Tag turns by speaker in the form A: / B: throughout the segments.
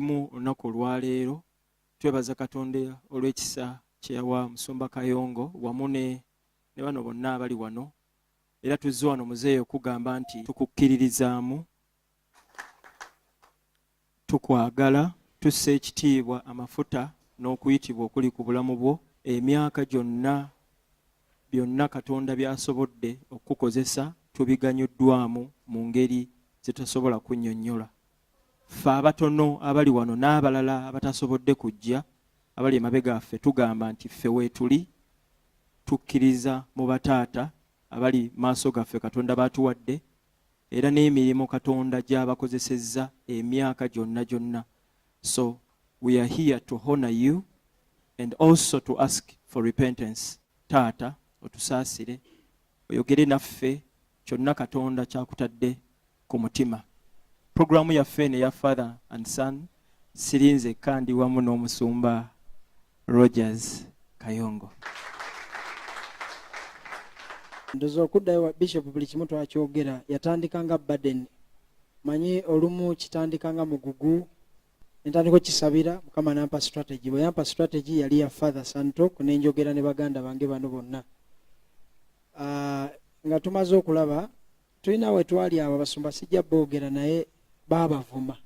A: Mu olunaku olwaleero twebaza Katonda olw'ekisa kye yawa Musumba Kayongo wamu ne ne bano bonna abali wano, era tuzze wano muzeeyi okugamba nti tukukkiririzaamu, tukwagala, tussa ekitiibwa amafuta n'okuyitibwa okuli ku bulamu bwo emyaka gyonna. Byonna Katonda by'asobodde okukukozesa tubiganyuddwamu mu ngeri ze tutasobola kunnyonnyola. Ffe abatono abali wano n'abalala abatasobodde kujja abali emabega waffe tugamba nti ffe weetuli, tukkiriza mu bataata abali maaso gaffe Katonda b'atuwadde era n'emirimu Katonda gy'abakozesezza emyaka gyonna gyonna. So we are here to honor you and also to ask for repentance. Taata otusaasire, oyogere naffe kyonna Katonda ky'akutadde ku mutima. Programu yaffe eno eya Father and Son siri nzekka, ndi wamu n'omusumba Rogers Kayongo.
B: Ndoza okuddayo wa Bishop buli kimu twakyogera, yatandika nga burden. Manyi olumu kitandika nga mugugu, nentandika okukisabira, Mukama nampa strategy. Bwe yampa strategy yali ya Father Son Talk, nenjogera ne baganda bange bano bonna. Nga tumaze okulaba tulina we twali awo abasumba sijja boogera naye baabavuma,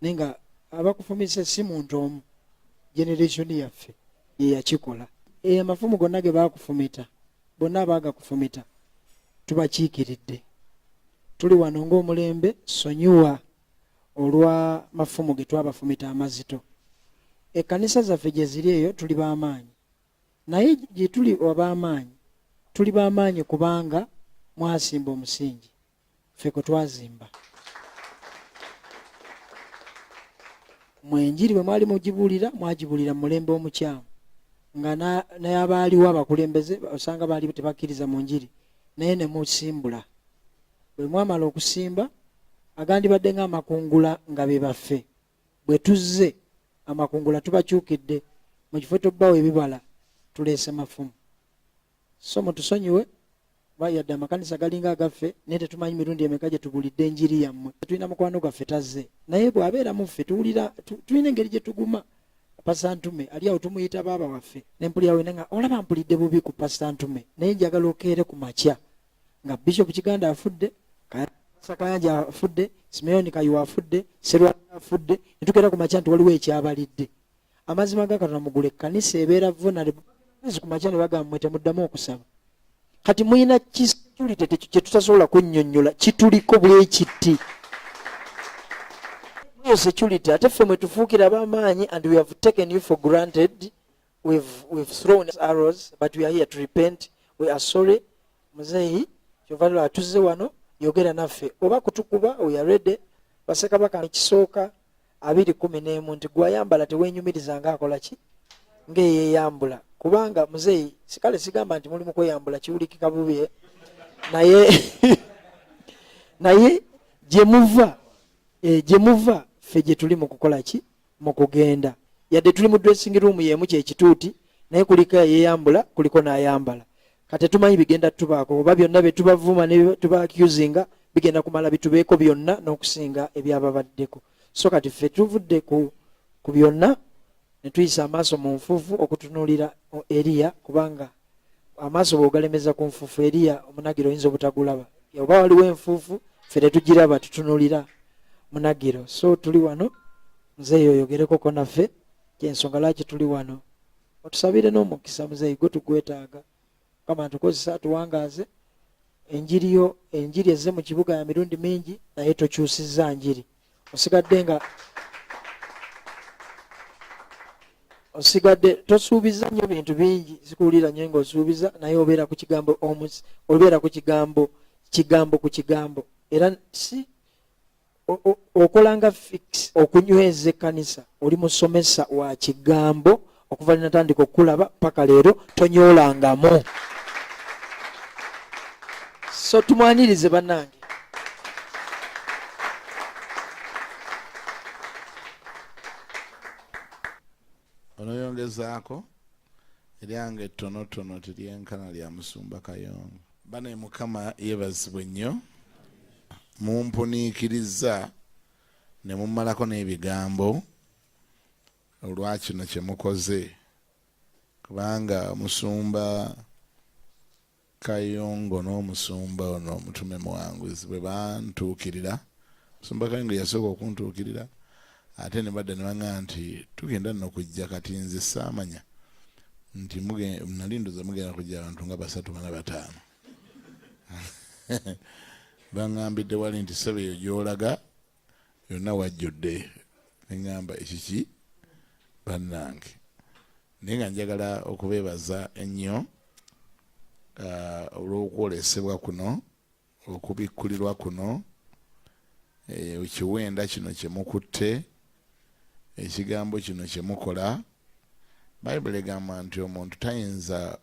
B: naye nga abakufumise si muntu omu, generation yaffe ye yakikola. Amafumu gonna ge baakufumita, bonna abaagakufumita tubakiikiridde. Tuli wano ng'omulembe, sonyiwa olwa mafumu ge twabafumita amazito. Ekkanisa zaffe gye ziri eyo tuli b'amaanyi, naye gye tuli ab'amaanyi, tuli b'amaanyi kubanga mwasimba omusingi, ffe kwe twazimba. Mwe enjiri bwe mwali mugibuulira, mwagibuulira mu mulembe omukyamu, nga n'abaaliwo abakulembeze osanga baali tebakkiriza mu njiri, naye ne musimbula. Bwe mwamala okusimba, agandibadde ng'amakungula nga be baffe, bwe tuzze amakungula tubakyukidde, mu kifo ky'obbawa ebibala tuleese mafumu. So mutusonyiwe, kuba yadde amakanisa galinga agaffe, naye tetumanyi mirundi emeka gye tubulidde enjiri yammwe. Tulina mukwano gwaffe tazze, naye bw'abeera mu ffe tuwulira tulina engeri gye tuguma. Pastor Ntume ali awo tumuyita baaba waffe, ne mpulira wena nga olaba mpulidde bubi ku Pastor Ntume, naye njagala okeere ku makya nga Bishop Kiganda afudde, Pastor Kayanja afudde, Simeon Kayiwa afudde, Serwanga afudde, ne tukeera ku makya nti waliwo ekyabalidde. Amazima ga Katonda mugule ekkanisa ebeera vulnerable ku makya ne bagamba mwe temuddamu okusaba. Kati mulina kisecurity kye tutasobola kunnyonnyola, kituliko bwe kitti. Eyo security ate ffe mwe tufuukira ab'amaanyi, and we have taken you for granted. We've thrown arrows, but we are here to repent. We are sorry. Muzeeyi, kyova lwa tuzze wano, yogera naffe oba kutukuba, we are ready. Bassekabaka ekisooka 2:11 nti gwayambala teweenyumiriza ng'akola ki, ng'eyeeyambula. Kubanga muzeeyi, kale sigamba nti muli mu kweyambula, kiwulikika bubi, naye gye muva ffe gye tuli mu kukola ki, mu kugenda. Yadde tuli mu dressing room y'emu kyekituuti, naye kuliko eyeeyambula, kuliko n'ayambala. Kati tetumanyi bigenda tubaako, oba byonna bye tubavuma ne tuba accusinga bigenda kumala bitubeeko byonna n'okusinga ebyababaddeko. So kati ffe tuvudde ku byonna ne tuyisa amaaso mu nfuufu okutunuulira Eriya, kubanga amaaso bw'ogalemeza ku nfuufu Eriya omunagiro oyinza obutagulaba. Oba waliwo enfuufu ffe tetugiraba, tutunuulira munagiro. So tuli wano muzeeyi oyogerekoko naffe, kyensonga lwaki tuli wano. Otusabire n'omukisa muzeeyi, gwe tugwetaaga. Mukama ntukozesa atuwangaaze enjiri yo. Enjiri ezze mu kibuga ya mirundi mingi, naye tokyusizza njiri, osigadde nga osigadde tosuubiza nnyo bintu bingi, sikuwulira nnyo ng'osuubiza, naye obeera ku kigambo, obeera ku kigambo, kigambo ku kigambo, era si okola nga fix okunyweza ekkanisa. Oli musomesa wa kigambo okuva linatandika okukulaba paka leero, tonyoolangamu. So tumwanirize bannange.
C: Onoyongezaako eryange ettonotono teryenkana lya musumba Kayongo. Bane Mukama yeebazibwe nnyo, mumpuniikiriza. Ne mummalako n'ebigambo olwa kino kye mukoze, kubanga Omusumba Kayongo n'omusumba ono Omutume Muwanguzi bwe bantuukirira, Omusumba Kayongo yasooka okuntuukirira ate ne badda ne baŋŋamba nti tugenda nno kujja. Kati nze saamanya nti nali ndowooza mugenda kujja abantu nga basatu, bana, bataano. Baŋŋambidde wali nti ssebe eyo gy'olaga yonna wajjudde, ne ŋŋamba ekiki bannange. Naye nga njagala okubeebaza ennyo olw'okwolesebwa kuno, okubikkulirwa kuno, ekiwenda kino kye mukutte, ekigambo kino kye mukola. Bayibuli egamba nti omuntu tayinza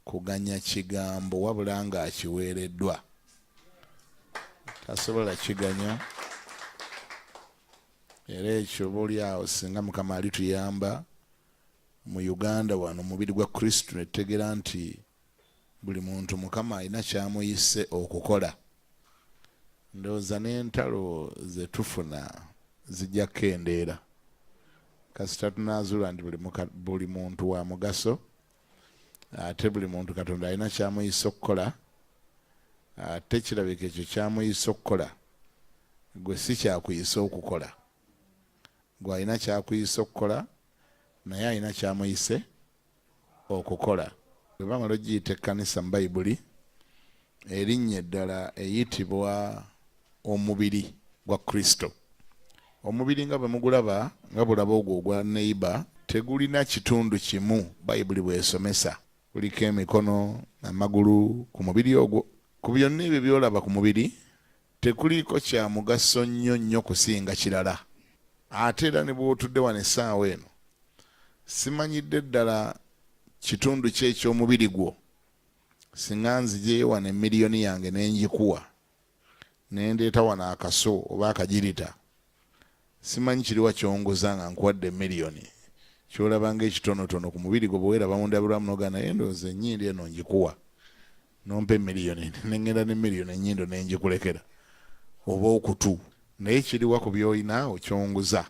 C: kuganya kigambo wabula ng'akiweereddwa, tasobola kiganya. Era ekyo oba oli awo singa Mukama alituyamba mu Uganda wano, omubiri gwa Kristo, ne tutegeera nti buli muntu Mukama alina kyamuyise okukola, ndowooza n'entalo ze tufuna zijja kukendeera, kasita tunaazuula nti buli muntu wa mugaso, ate buli muntu Katonda alina kyamuyise okukola, ate kirabika ekyo kyamuyise okukola gwe si kyakuyise okukola. Gwe alina kyakuyise okukola, naye alina kyamuyise okukola. Bwe bamala ogiyita ekkanisa mu Bayibuli, erinnya eddala eyitibwa omubiri gwa Kristo. Omubiri nga bwe mugulaba, nga bulaba ogwo ogwa neiba, tegulina kitundu kimu. Bayibuli bw'esomesa, kuliko emikono, amagulu ku mubiri ogwo. Ku byonna ebyo by'olaba ku mubiri, tekuliiko kya mugaso nnyo nnyo kusinga kirala. Ate era ne bw'otudde wano essaawa eno, simanyidde ddala kitundu ki eky'omubiri gwo. Singa nzijeyo wano emiliyoni yange ne ngikuwa, ne ndeeta wano akaso oba akagirita, simanyi kiriwa kyonguza nga nkuwadde emiliyoni, kyolaba ng'ekitonotono ku mubiri gwo. Bwe weeraba mu ndabirwamu n'ogamba, naye ndowooza ennyindo eno ngikuwa, nompa emiliyoni, ne ŋŋenda ne miliyoni, ennyindo ne ngikulekera, oba okutu. Naye kiriwa ku by'oyina okyonguza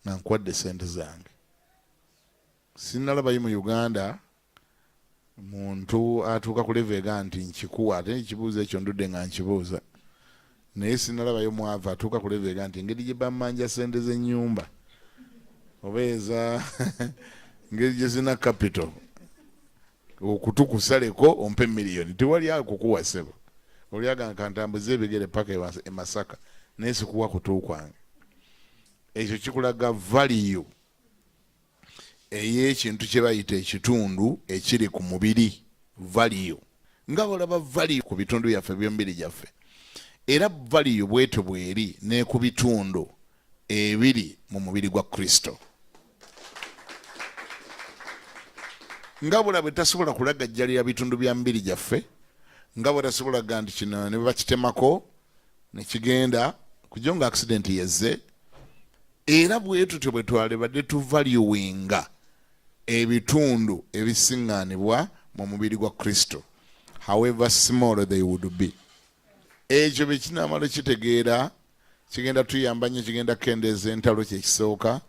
C: nga nkuwadde sente zange? Sinnalabayo mu Uganda muntu atuuka ku level ega nti nkikuwa. Ate ekibuuzo ekyo ndudde nga nkibuuza, naye sinnalabayo mwavu atuuka ku level ega nti engeri gye bammanja sente z'ennyumba oba eza engeri gye zina capital, okutu kusaleko ompe miliyoni. Tewali akukuwa, ssebo. Oli agamba kantambuze ebigere paka e Masaka, naye sikuwa kutu kwange. Ekyo kikulaga value ey'ekintu kye bayita ekitundu ekiri ku mubiri, value. Nga olaba value ku bitundu byaffe eby'omubiri gyaffe, era value bwetyo bweri ne ku bitundu ebiri mu mubiri gwa Kristo. Nga bula bwe tasobola kulagajjalira bitundu bya mubiri gyaffe, nga bwe tasobola kugaa nti kino ne bakitemako ne kigenda kujja nga accident yezze, era bwe tutyo bwe twalibadde tuvaluinga ebitundu ebisiŋŋaanibwa mu mubiri gwa Kristo, however small they would be. Ekyo bwe kinaamala kitegeera, kigenda tuyamba nnyo, kigenda kukendeeza entalo, kyekisooka,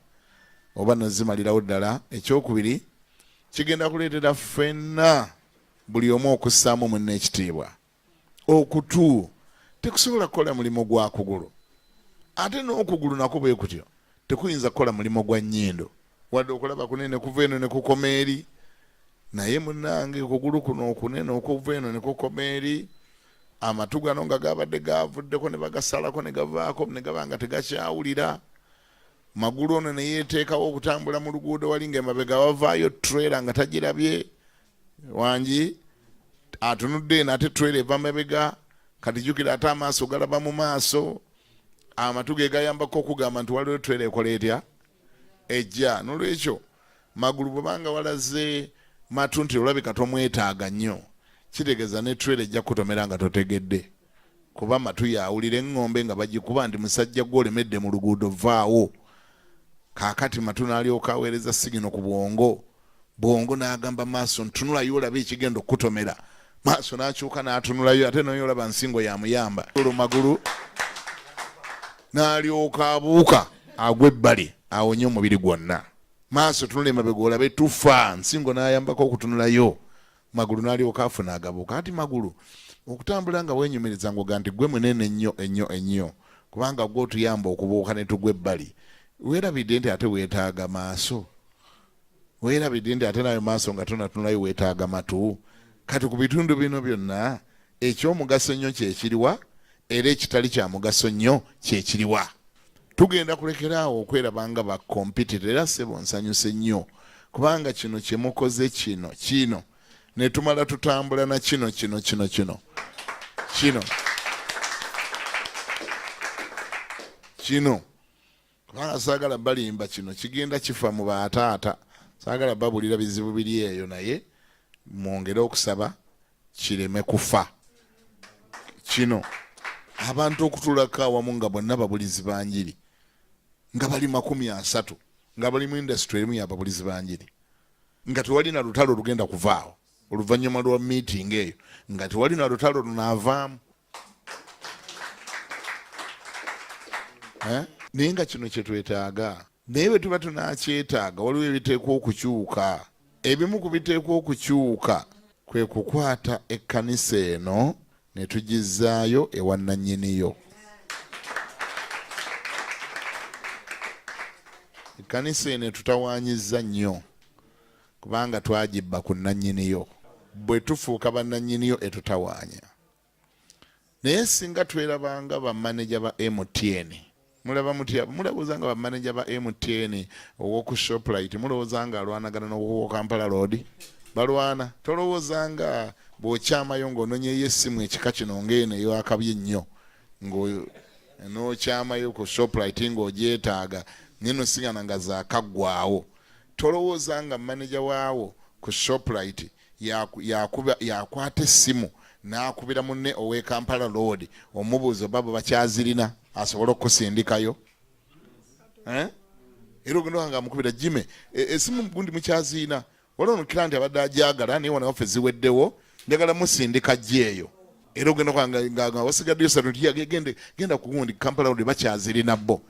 C: oba nozimalirawo ddala. Ekyokubiri, kigenda kuleetera ffenna buli omu okussaamu munne ekitiibwa. Okutu tekusobola kukola mulimu gwa kugulu, ate n'okugulu nakwo bwe kutyo tekuyinza kukola mulimu gwa nnyindo, wadde okulaba kunene kuva eno ne kukoma eri. Naye munnange, okugulu kuno okunene okuva eno ne kukoma eri, amatu gano nga gabadde gavuddeko ne bagasalako ne gavaako ne gaba nga tegakyawulira, magulu ono ne yeeteekawo okutambula mu luguudo wali ng'emabega wavaayo trailer nga tagirabye, wangi atunudde eno ate trailer eva mabega. Kati jjukira, ate amaaso galaba mu maaso, amatu ge gayambako okugamba nti waliwo trailer ekola etya ejja. Nolwekyo magulu bwebanga walaze matu nti olabika tomwetaaga nnyo, kitegeeza ne trailer ejja kukutomera nga totegedde, kuba matu yawulira eŋŋombe nga bagikuba nti musajja gwe olemedde mu luguudo, vaawo. Kaakati matu n'alyoka aweereza signal ku bwongo, bwongo n'agamba maaso ntunulayo olabe ekigenda okukutomera. Maaso n'akyuka n'atunulayo, ate noyo olaba nsingo yamuyamba. Olwo magulu N'alyoka abuuka agwa ebbali awonye omubiri gwonna. Maaso tunula emabega olabe tufa. Nsingo n'ayambako okutunulayo. Magulu n'alyoka afuna agabuuka. Ati Magulu, okutambula nga weenyumiriza ng'oga nti ggwe munene ennyo ennyo ennyo kubanga ggwe otuyamba okubuuka ne tugwa ebbali. Weerabidde nti ate weetaaga maaso? Weerabidde nti ate nayo maaso nga tonatunulayo weetaaga matu? Kati ku bitundu bino byonna eky'omugaso ennyo kye kiriwa era ekitali kya mugaso nnyo kye kiriwa? Tugenda kulekera awo okweraba nga ba competitor. Era ssebo nsanyuse nnyo kubanga kino kye mukoze kino kino ne tumala tutambula na kino kino kino kino kino kino kubanga saagala balimba, kino kigenda kifa mu bataata. Saagala babulira bizibu biri eyo, naye mwongere okusaba kireme kufa. Kino abantu okutulako awamu nga bonna babulizi ba njiri nga bali 30 nga bali mu industry emu yababulizi ba njiri, nga tewali na lutalo lugenda kuvaawo oluvannyuma lwa meeting eyo, nga tewali na lutalo lunaavaamu. Naye nga kino kyetwetaaga. Naye bwe tuba tunakyetaaga, waliwo ebiteekwa okukyuka. Ebimu ku biteekwa okukyuka kwe kukwata ekkanisa eno ne tugizzaayo ewa nnannyiniyo. Ekkanisa eno etutawaanyizza nnyo kubanga twagibba ku nnannyiniyo. Bwe tufuuka bannannyiniyo etutawaanya. Naye singa twerabanga bamaneja ba MTN, mulaba mutya? Mulowooza nga bamaneja ba MTN ow'oku Shoprite, mulowooza nga alwanagana n'owoku Kampala Road? Balwana. Tolowooza nga bw'okyamayo ng'ononyeyo essimu ekika kino ng'eno ey'akabi ennyo, n'okyamayo ku Shoprite ng'ogyetaaga, naye nosigana nga zaakaggwawo. Tolowooza nga maneja waawo ku Shoprite yakwata essimu n'akubira munne ow'e Kampala Road omubuuza oba bwe bakyazirina asobole okukusindikayo. Era ogenda nga amukubira Jimmy, esimu gundi mukyaziina, waliwo ono nti abadde agyagala naye wano waffe ziweddewo, njagala musindika gyeyo. Era ogenda nga wasigaddeyo satu nti gende genda ku gundi Kampala Road bakyazirina bo.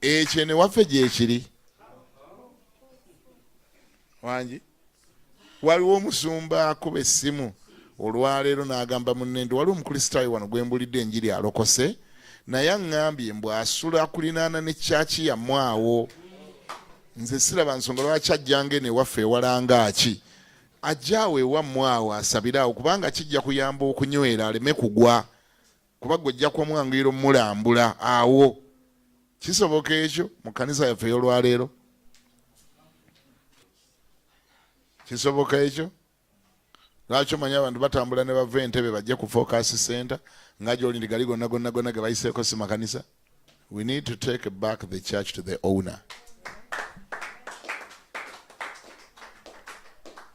C: Ekyo eno waffe gyekiri wangi. Waliwo omusumba akuba essimu olwaleero n'agamba munne nti waliwo omukristaayo wano gwe mbulidde enjiri alokose, naye aŋŋambye mbu asula kulinaana ne kyaki yammwe awo. Nze siraba nsonga lwaki ajjanga eno ewaffe ewalanga ki, ajja awo ewammwe awo asabire awo, kubanga kijja kuyamba okunywera aleme kugwa, kuba gwe ojja kumwanguyira omulambula awo. Kisoboka ekyo mu kkanisa yaffe ey'olwaleero? Kisoboka ekyo? Lwaki omanyi abantu batambula ne bava Entebbe bajje ku Focus Center nga gyoli nti gali gonna gonna gonna ge bayiseeko si makanisa? We need to take back the church to the owner.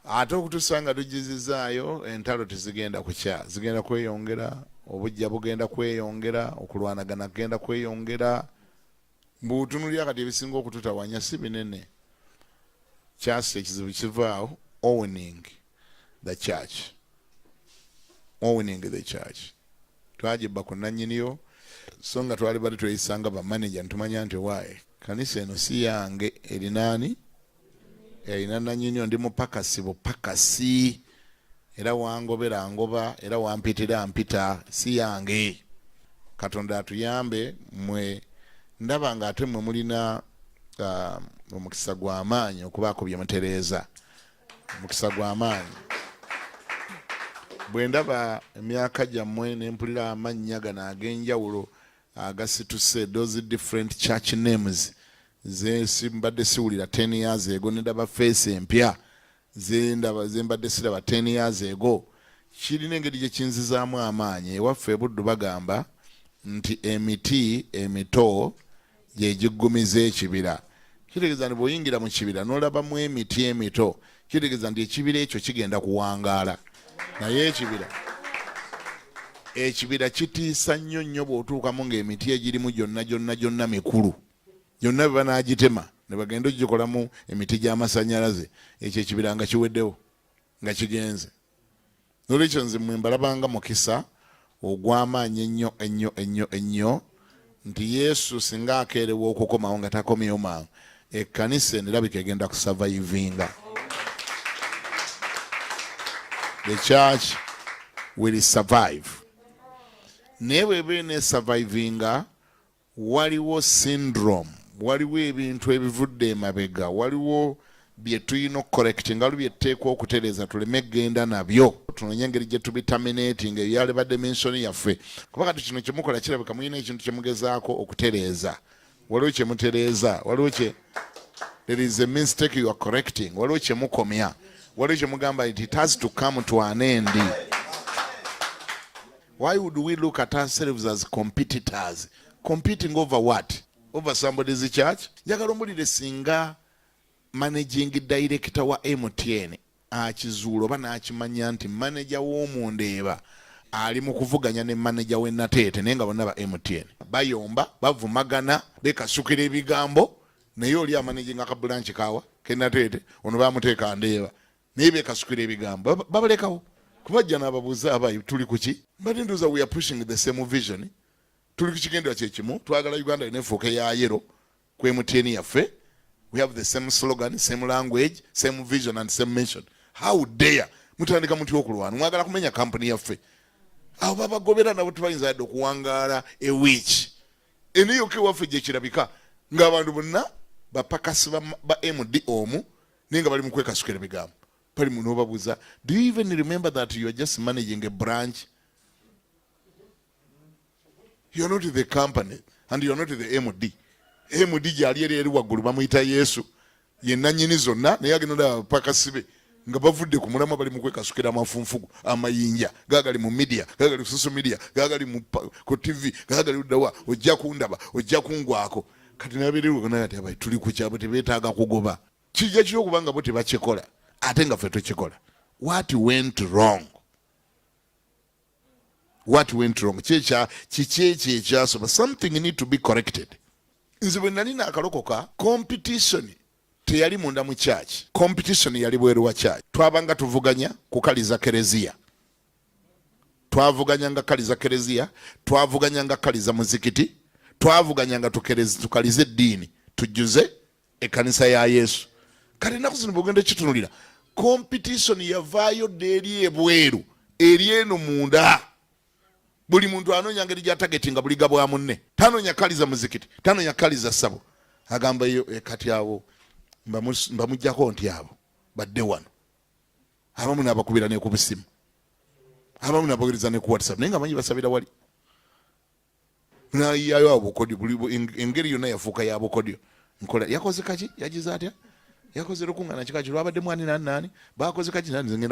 C: Ate okutuusa nga tugizizaayo, entalo tezigenda kukya, zigenda kweyongera, obujja bugenda kweyongera, okulwanagana kugenda kweyongera. Mbuutunulira kati ebisinga okututawanya si binene. Kyasi ekizibu kivaawo owning the church, owning the church. Twagibba ku nannyiniyo, so nga twali bali tweyisanga bamaneja ntumanya nti waaye kanisa eno si yange, erinaani erina nannyiniyo, ndi mupakasi bupakasi, era wangobera ngoba, era wampitira mpita, si yange. Katonda atuyambe. Mwe ndaba nga ate mwe mulina omukisa gw'amaanyi okubaako bye mutereeza, omukisa gw'amaanyi. Bwe ndaba emyaka gyammwe ne mpulira amannya gano ag'enjawulo agasituse, those different church names ze mbadde siwulira 10 years ago, ne ndaba face empya zendaba zembadde siraba 10 years ago, kirina engeri gye kinzizaamu amaanyi. Ewaffe ebuddu bagamba nti emiti emito gye giggumiza ekibira. Kitegeeza nti bw'oyingira mu kibira n'olabamu emiti emito, kitegeeza nti ekibira ekyo kigenda kuwangaala. Naye ekibira kitiisa nnyo nnyo bw'otuukamu ng'emiti egirimu gyonna gyonna gyonna mikulu, gyonna bwe banaagitema ne bagenda okugikolamu emiti gy'amasannyalaze, ekyo ekibira nga kiweddewo, nga kigenze. Nolwekyo nze mwe mbalabanga mukisa ogw'amaanyi ennyo ennyo ennyo ennyo. Nti Yesu singa akeerewa okukomawo nga takomyewo mangu, ekkanisa eno erabika egenda kusurvivinga. The church will survive. Naye bweba enesurvivinga, waliwo syndrome, waliwo ebintu ebivudde emabega, waliwo bye tulina okucorrectinga, waliwo bye tuteekwa okutereeza tuleme kugenda nabyo, tunoonye engeri gye tubiterminating. Eyo yalibadde mission yaffe, kuba kati kino kyemukola kirabika mulina ekintu kyemugezaako okutereeza. Waliwo kyemutereeza, waliwo kye, there is a mistake you are correcting, waliwo kyemukomya, waliwo kyemugamba nti it has to come to an end. Why would we look at ourselves as competitors? Competing over what? Over somebody's church? Njagala ombulire, singa managing director wa MTN akizuula oba n'akimanya nti manager w'omundeeba ali mu kuvuganya ne manager w'e Nateete, naye nga bonna ba MTN, bayomba, bavumagana, bekasukira ebigambo, naye oli amanaginga ka branch kawa kenateete, ono bamuteeka Ndeeba, naye bekasukira ebigambo, babalekawo kubajja n'ababuuza, abayi tuli kuki? Mbadde ndowooza we are pushing the same vision, tuli ku kigendera kyekimu, twagala Uganda yonna efuuke ya yellow ku MTN yaffe. We have the same slogan, same language, same vision and same mission. How dare mutandika mutya okulwana, mwagala kumenya kampuni yaffe? Abo babagobera nabo tebayinza yadde okuwangaala ewiiki eniyoka ewaffe gyekirabika ng'abantu bonna bapakasi ba MD omu, naye nga bali mu kwekasukira ebigambo, bali mu nobabuuza, do you even remember that you are just managing a branch? You are not the company and you are not the MD. MD gyali eri waggulu, bamuyita Yesu, ye nannyini zonna, naye agenda olaba abapakasi be nga bavudde ku mulamwa, bali mu kwekasukira amafunfugu, amayinja gagali mu media, gagali ku social media, gagali ku TV, gagali luddawa, ojja kundaba, ojja kungwako. Kati nabeererwa ati abayi tuli ku kyabwe, tebeetaaga kugoba. Kijja kiri okuba nga bo tebakikola ate nga ffe tukikola. What went wrong? What went wrong? Kiki ekyo ekyasoba? Something need to be corrected. Nze bwe nali naakalokoka, competition teyali munda mu church, competition yali bweru wa church. Twabanga tuvuganya kukaliza kereziya, twavuganya nga kaliza kereziya, twavuganya nga kaliza muzikiti, twavuganya nga tukalize eddiini, tujjuze ekkanisa ya Yesu. Kati ennaku zino bwogenda kitunulira, competition yavaayo dda eri ebweru, eri eno munda. Buli muntu anoonya ngeri gyatagetinga buliga bwa munne. Tanoonya kaliza muzikiti, tanoonya kaliza ssabo, agamba yo kati awo mbamugjako nti abo badde wano. Abamu nabakubira ne ku busimu, abamu nabawereza ne ku WhatsApp, naye nga manyi basabira wali, nayiyayo awo bukodyo. Engeri yonna yafuuka ya bukodyo. Nkola yakoze kaki, yagize atya, yakoze lukuŋŋaana kikaki, lwabaddemu ani nani nani, bakoze kaki nani, ngenda.